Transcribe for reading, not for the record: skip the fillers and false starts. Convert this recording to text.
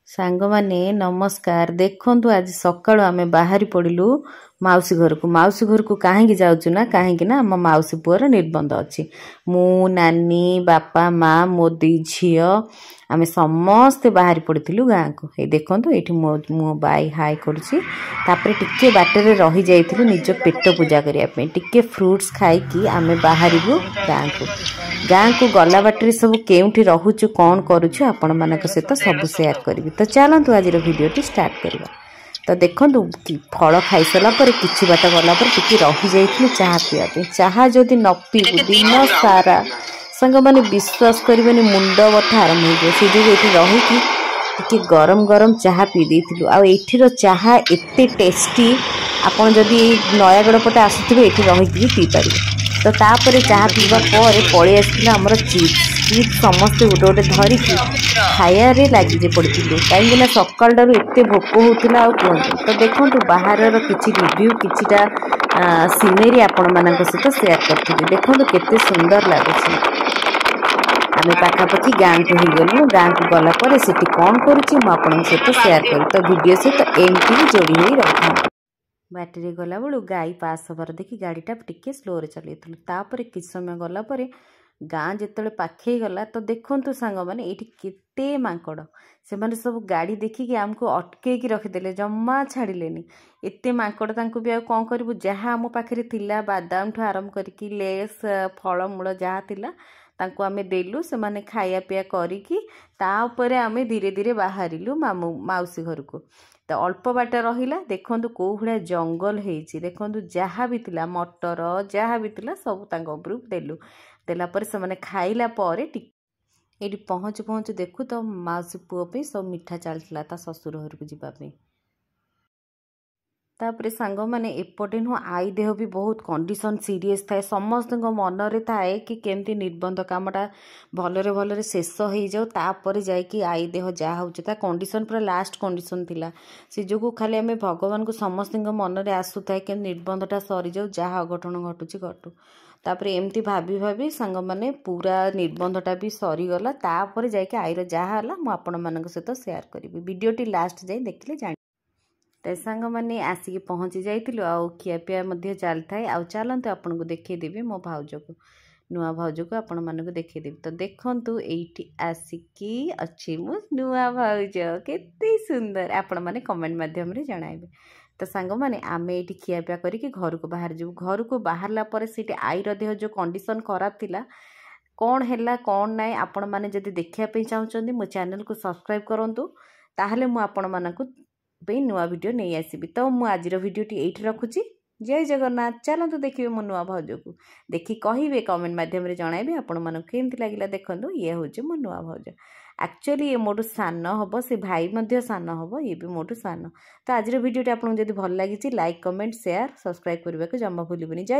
ସାଙ୍ଗମାନେ ନମସ୍କାର। ଦେଖନ୍ତୁ, ଆଜି ସକାଳୁ ଆମେ ବାହାରି ପଡ଼ିଲୁ ମାଉସୀ ଘରକୁ। ମାଉସୀ ଘରକୁ କାହିଁକି ଯାଉଛୁ ନା, କାହିଁକି ନା ଆମ ମାଉସୀ ପୁଅର ନିର୍ବନ୍ଧ ଅଛି। ମୁଁ, ନାନୀ, ବାପା, ମା, ମୋ ଦୁଇ ଝିଅ, ଆମେ ସମସ୍ତେ ବାହାରି ପଡ଼ିଥିଲୁ ଗାଁକୁ। ଏଇ ଦେଖନ୍ତୁ, ଏଇଠି ମୋ ମୁଁ ବାଇ ହାଇ କରୁଛି। ତାପରେ ଟିକେ ବାଟରେ ରହିଯାଇଥିଲୁ ନିଜ ପେଟ ପୂଜା କରିବା ପାଇଁ। ଟିକେ ଫ୍ରୁଟ୍ସ ଖାଇକି ଆମେ ବାହାରିବୁ ଗାଁକୁ। ଗାଁକୁ ଗଲା ବାଟରେ ସବୁ କେଉଁଠି ରହୁଛୁ, କ'ଣ କରୁଛୁ, ଆପଣମାନଙ୍କ ସହିତ ସବୁ ସେୟାର କରିବି। ତ ଚାଲନ୍ତୁ, ଆଜିର ଭିଡ଼ିଓଟି ଷ୍ଟାର୍ଟ କରିବା। ତ ଦେଖନ୍ତୁ, ଫଳ ଖାଇସାରିଲା ପରେ କିଛି ବାଟ ଗଲା ପରେ ଟିକେ ରହିଯାଇଥିଲୁ ଚାହା ପିଇବା ପାଇଁ। ଚାହା ଯଦି ନ ପିଇବୁ ଦିନ ସାରା, ସାଙ୍ଗମାନେ ବିଶ୍ୱାସ କରିବେନି, ମୁଣ୍ଡ ବଥା ଆରମ୍ଭ ହେଇଯିବ। ସେ ଯୋଗୁଁ ଏଠି ରହିକି ଟିକେ ଗରମ ଗରମ ଚାହା ପିଇ ଦେଇଥିଲୁ। ଆଉ ଏଠିର ଚାହା ଏତେ ଟେଷ୍ଟି, ଆପଣ ଯଦି ନୟାଗଡ଼ ପଟେ ଆସୁଥିବେ, ଏଠି ରହିକି ବି ପିଇପାରିବେ। ତ ତାପରେ ଚାହା ପିଇବା ପରେ ପଳେଇ ଆସିଥିଲା ଆମର ଚିପ୍ସ। ଚିପ୍ସ ସମସ୍ତେ ଗୋଟେ ଗୋଟେ ଧରିକି ଖାଇବାରେ ଲାଗି ପଡ଼ିଥିଲୁ, କାହିଁକିନା ସକାଳଟାରୁ ଏତେ ଭୋକ ହେଉଥିଲା ଆଉ କୁହନ୍ତୁ। ତ ଦେଖନ୍ତୁ, ବାହାରର କିଛି ରିଭ୍ୟୁ, କିଛିଟା ସିନେରୀ ଆପଣମାନଙ୍କ ସହିତ ସେୟାର କରିଥିଲି। ଦେଖନ୍ତୁ କେତେ ସୁନ୍ଦର ଲାଗୁଛି। ଆମେ ପାଖାପାଖି ଗାଁକୁ ହେଇଗଲୁ। ଗାଁକୁ ଗଲା ପରେ ସେଠି କ'ଣ କରୁଛି, ମୁଁ ଆପଣଙ୍କ ସହିତ ସେୟାର କରିବି। ତ ଭିଡ଼ିଓ ସହିତ ଏମିତି ହିଁ ଯୋଡ଼ି ହୋଇ ରହିଥାନ୍ତୁ। ବାଟରେ ଗଲାବେଳୁ ଗାଈ ପାସ୍ ହେବାର ଦେଖି ଗାଡ଼ିଟା ଟିକେ ସ୍ଲୋରେ ଚଲେଇଥିଲୁ। ତାପରେ କିଛି ସମୟ ଗଲା ପରେ ଗାଁ ଯେତେବେଳେ ପାଖେଇ ଗଲା, ତ ଦେଖନ୍ତୁ ସାଙ୍ଗମାନେ, ଏଇଠି କେତେ ମାଙ୍କଡ଼। ସେମାନେ ସବୁ ଗାଡ଼ି ଦେଖିକି ଆମକୁ ଅଟକେଇକି ରଖିଦେଲେ, ଜମା ଛାଡ଼ିଲେନି। ଏତେ ମାଙ୍କଡ଼, ତାଙ୍କୁ ବି ଆଉ କ'ଣ କରିବୁ? ଯାହା ଆମ ପାଖରେ ଥିଲା, ବାଦାମଠୁ ଆରମ୍ଭ କରିକି ଲେସ୍, ଫଳମୂଳ ଯାହା ଥିଲା, ତାଙ୍କୁ ଆମେ ଦେଲୁ। ସେମାନେ ଖାଇବା ପିଇବା କରିକି ତା ଉପରେ ଆମେ ଧୀରେ ଧୀରେ ବାହାରିଲୁ ମାମୁଁ ମାଉସୀ ଘରକୁ। ତ ଅଳ୍ପ ବାଟ ରହିଲା। ଦେଖନ୍ତୁ କେଉଁ ଭଳିଆ ଜଙ୍ଗଲ ହେଇଛି। ଦେଖନ୍ତୁ, ଯାହା ବି ଥିଲା, ମଟର ଯାହା ବି ଥିଲା, ସବୁ ତାଙ୍କ ଉପରକୁ ଦେଲୁ। ଦେଲା ପରେ ସେମାନେ ଖାଇଲା ପରେ ଏଇଠି ପହଞ୍ଚୁ ପହଞ୍ଚୁ ଦେଖୁ ତ ମାଉସୀ ପୁଅ ପାଇଁ ସବୁ ମିଠା ଚାଲିଥିଲା ତା ଶ୍ୱଶୁର ଘରକୁ ଯିବା ପାଇଁ। ତାପରେ ସାଙ୍ଗମାନେ, ଏପଟେ ନୁହଁ, ଆଈ ଦେହ ବି ବହୁତ କଣ୍ଡିସନ୍ ସିରିୟସ୍ ଥାଏ। ସମସ୍ତଙ୍କ ମନରେ ଥାଏ କି କେମିତି ନିର୍ବନ୍ଧ କାମଟା ଭଲରେ ଭଲରେ ଶେଷ ହେଇଯାଉ, ତାପରେ ଯାଇକି ଆଈ ଦେହ ଯାହା ହେଉଛି। ତା କଣ୍ଡିସନ୍ ପୁରା ଲାଷ୍ଟ କଣ୍ଡିସନ୍ ଥିଲା। ସେ ଯୋଗୁଁ ଖାଲି ଆମେ ଭଗବାନଙ୍କୁ ସମସ୍ତଙ୍କ ମନରେ ଆସୁଥାଏ କେମିତି ନିର୍ବନ୍ଧଟା ସରିଯାଉ, ଯାହା ଅଘଟଣ ଘଟୁଛି ଘଟୁ। ତାପରେ ଏମିତି ଭାବି ଭାବି ସାଙ୍ଗମାନେ ପୁରା ନିର୍ବନ୍ଧଟା ବି ସରିଗଲା। ତାପରେ ଯାଇକି ଆଈର ଯାହା ହେଲା, ମୁଁ ଆପଣମାନଙ୍କ ସହିତ ସେୟାର କରିବି। ଭିଡ଼ିଓଟି ଲାଷ୍ଟ ଯାଇ ଦେଖିଲେ ଜାଣି। ତ ସାଙ୍ଗମାନେ, ଆସିକି ପହଞ୍ଚି ଯାଇଥିଲୁ ଆଉ ଖିଆପିଆ ମଧ୍ୟ ଚାଲିଥାଏ। ଆଉ ଚାଲନ୍ତୁ, ଆପଣଙ୍କୁ ଦେଖେଇଦେବି ମୋ ଭାଉଜକୁ, ନୂଆ ଭାଉଜକୁ ଆପଣମାନଙ୍କୁ ଦେଖେଇଦେବି। ତ ଦେଖନ୍ତୁ, ଏଇଠି ଆସିକି ଅଛି ମୋ ନୂଆ ଭାଉଜ। କେତେ ସୁନ୍ଦର, ଆପଣମାନେ କମେଣ୍ଟ ମାଧ୍ୟମରେ ଜଣାଇବେ। ତ ସାଙ୍ଗମାନେ, ଆମେ ଏଇଠି ଖିଆପିଆ କରିକି ଘରକୁ ବାହାରି ଯିବୁ। ଘରକୁ ବାହାରିଲା ପରେ ସେଇଠି ଆଈର ଦେହ ଯେଉଁ କଣ୍ଡିସନ୍ ଖରାପ ଥିଲା, କ'ଣ ହେଲା କ'ଣ ନାହିଁ, ଆପଣମାନେ ଯଦି ଦେଖିବା ପାଇଁ ଚାହୁଁଛନ୍ତି, ମୋ ଚ୍ୟାନେଲକୁ ସବସ୍କ୍ରାଇବ୍ କରନ୍ତୁ। ତାହେଲେ ମୁଁ ଆପଣମାନଙ୍କୁ ପାଇଁ ନୂଆ ଭିଡ଼ିଓ ନେଇ ଆସିବି। ତ ମୁଁ ଆଜିର ଭିଡ଼ିଓଟି ଏଇଠି ରଖୁଛି। ଜୟ ଜଗନ୍ନାଥ। ଚାଲନ୍ତୁ ଦେଖିବେ ମୋ ନୂଆ ଭାଉଜକୁ। ଦେଖି କହିବେ, କମେଣ୍ଟ ମାଧ୍ୟମରେ ଜଣାଇବେ ଆପଣମାନଙ୍କୁ କେମିତି ଲାଗିଲା। ଦେଖନ୍ତୁ, ଇଏ ହେଉଛି ମୋ ନୂଆ ଭାଉଜ। ଆକ୍ଚୁଆଲି ଇଏ ମୋଠୁ ସାନ ହେବ, ସେ ଭାଇ ମଧ୍ୟ ସାନ ହେବ, ଇଏ ବି ମୋଠୁ ସାନ। ତ ଆଜିର ଭିଡ଼ିଓଟି ଆପଣଙ୍କୁ ଯଦି ଭଲ ଲାଗିଛି, ଲାଇକ୍, କମେଣ୍ଟ, ସେୟାର, ସବସ୍କ୍ରାଇବ୍ କରିବାକୁ ଜମା ଭୁଲିବେନି। ଜୟ